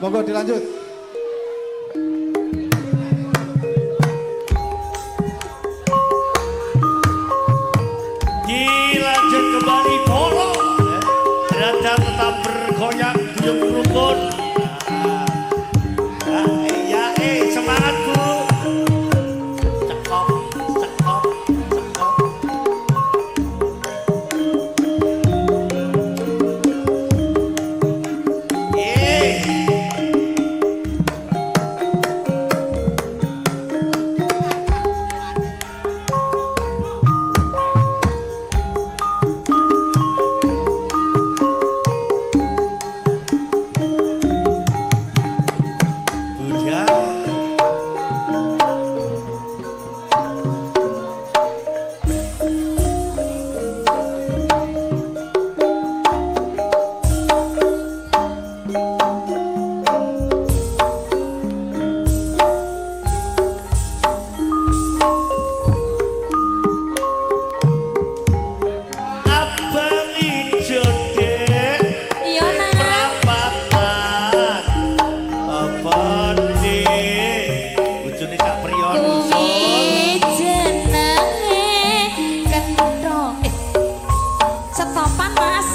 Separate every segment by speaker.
Speaker 1: Monggo dilanjut.
Speaker 2: Dilanjut kembali polo. Ternyata tetap bergoyang guyub rukun. Ya, semangat Bu. Cekok, cekok, cekok. Bunda. Abang ijo dek
Speaker 3: Iya, Nang.
Speaker 2: Perapatan apa dik bojone Cak Priyo
Speaker 3: Kuwi jenenge kenthong. Setopan, Mas.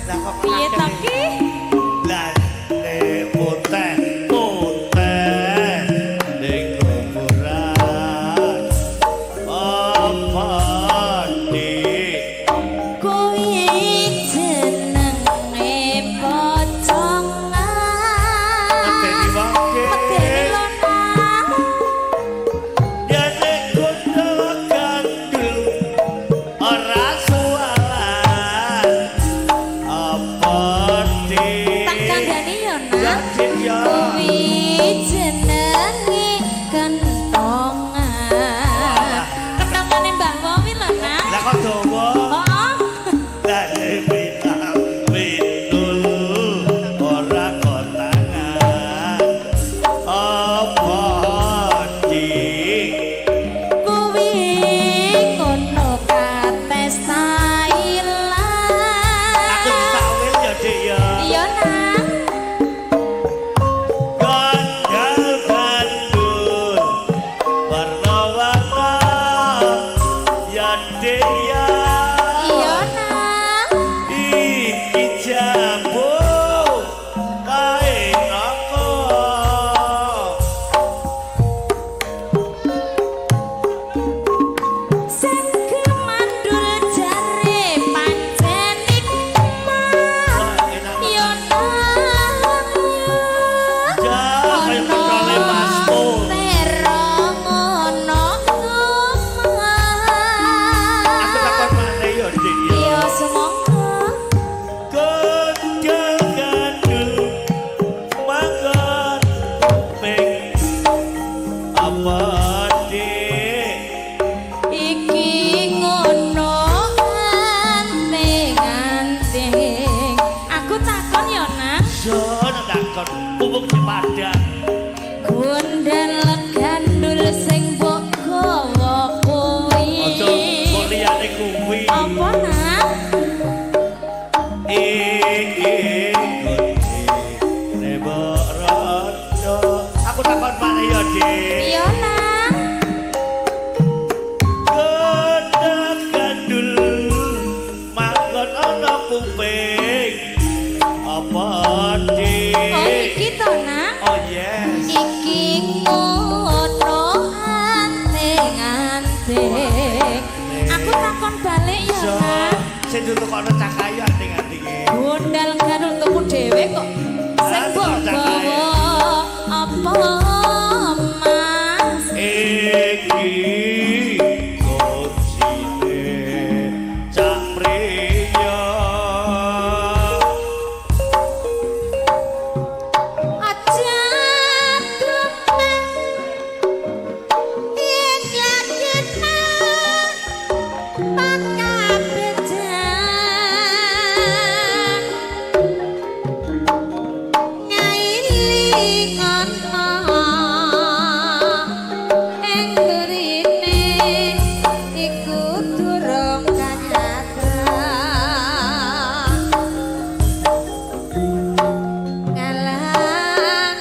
Speaker 2: Lah kok
Speaker 3: Piye to ki?
Speaker 2: Lah nek putih putih ning kuburan apa dik
Speaker 3: Kuwi jenenge pocongan.
Speaker 2: Medeni wong
Speaker 3: Medeni
Speaker 2: dik
Speaker 3: lho, Nang.
Speaker 2: Ya nek gundul gandul ora sualan apa dik
Speaker 3: Tak kandhani ya,
Speaker 2: Ya
Speaker 3: Nang.
Speaker 2: Dik ya.
Speaker 3: Kuwi jenenge kentongan. Kentongane Mbah Wowi lho, Nang.
Speaker 2: Lah kok dawa?
Speaker 3: Oh.
Speaker 2: Lah nek pitul ora kontangan apa dik?
Speaker 3: Kuwi ngono kates Thailand.
Speaker 2: Aku disawil ya Dik ya.
Speaker 3: Iya, Nang.
Speaker 2: Gandal gandul warna-warna ya Dik ya.
Speaker 3: Iya, Nang.
Speaker 2: Iki jambu kae napa?
Speaker 3: Sing kemandul jare pancen nikmat. Iya, Nang.
Speaker 2: Ya kaya pentole Mas Pur.
Speaker 3: Terong ono
Speaker 2: Aku takon maneh ya Dik ya.
Speaker 3: Iya, semongko.
Speaker 2: Gandal gandul mangan kuping apa Dik?
Speaker 3: Iki ngono anting-anting. Aku takon ya, Nang.
Speaker 2: Yo takon pupuk padang.
Speaker 3: Gundal gandul sing mbok gawa kuwi.
Speaker 2: Aja mbok liyane kuwi.
Speaker 3: Apa, Nang?
Speaker 2: Iki kuncine mbok rondo. Aku takon maneh ya Dik.
Speaker 3: Iya, Nang.
Speaker 2: Gandal gandul manggon ana kuping apa Dik?
Speaker 3: Oh, iki to, Nang.
Speaker 2: Oh yes.
Speaker 3: Iki ngono anting-anting. Aku takon balik ya,
Speaker 2: So,
Speaker 3: Nang.
Speaker 2: sing ditukokno cah kayu anting-antinge.
Speaker 3: Gundal gandul tuku dhewe kok. Sing mbok gawa apa, Mas?
Speaker 2: Iki kuncine Cak Priyo.
Speaker 3: Aja tumeng iklakena pakabejan ngailingono ing mrene iku durung kanyata ngalang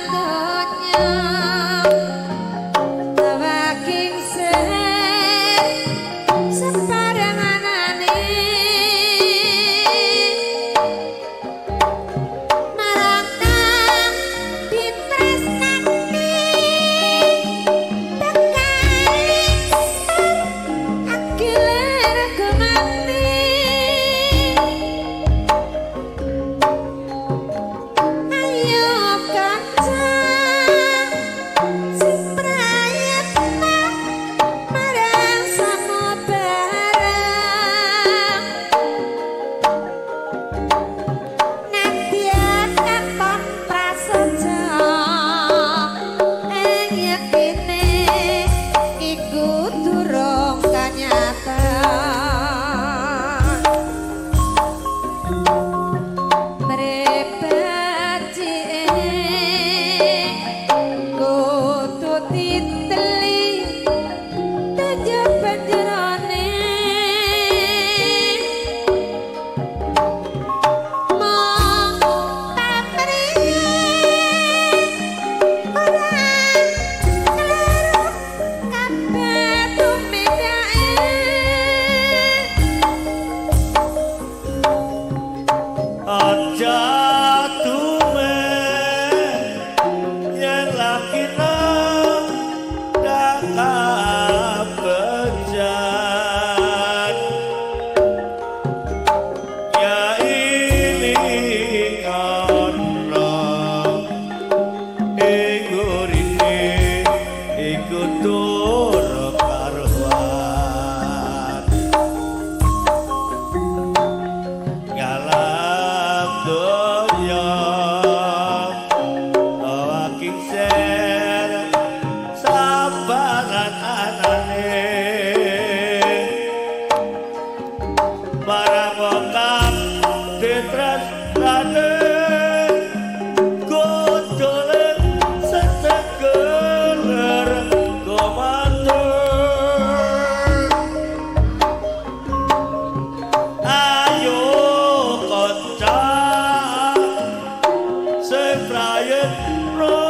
Speaker 2: Prayitno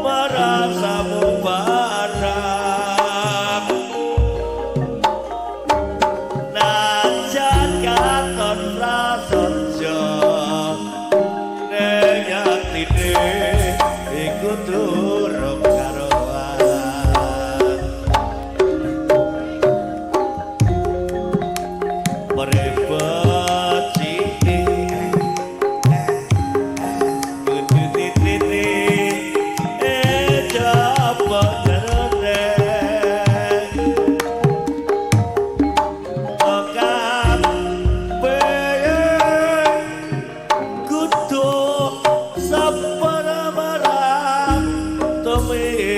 Speaker 2: marang samubarang. Najan katon prasaja, ning atine iku durung karuan. Prebet siti kudu titini coba jerone kabeh kudu sabar marang tumimbang.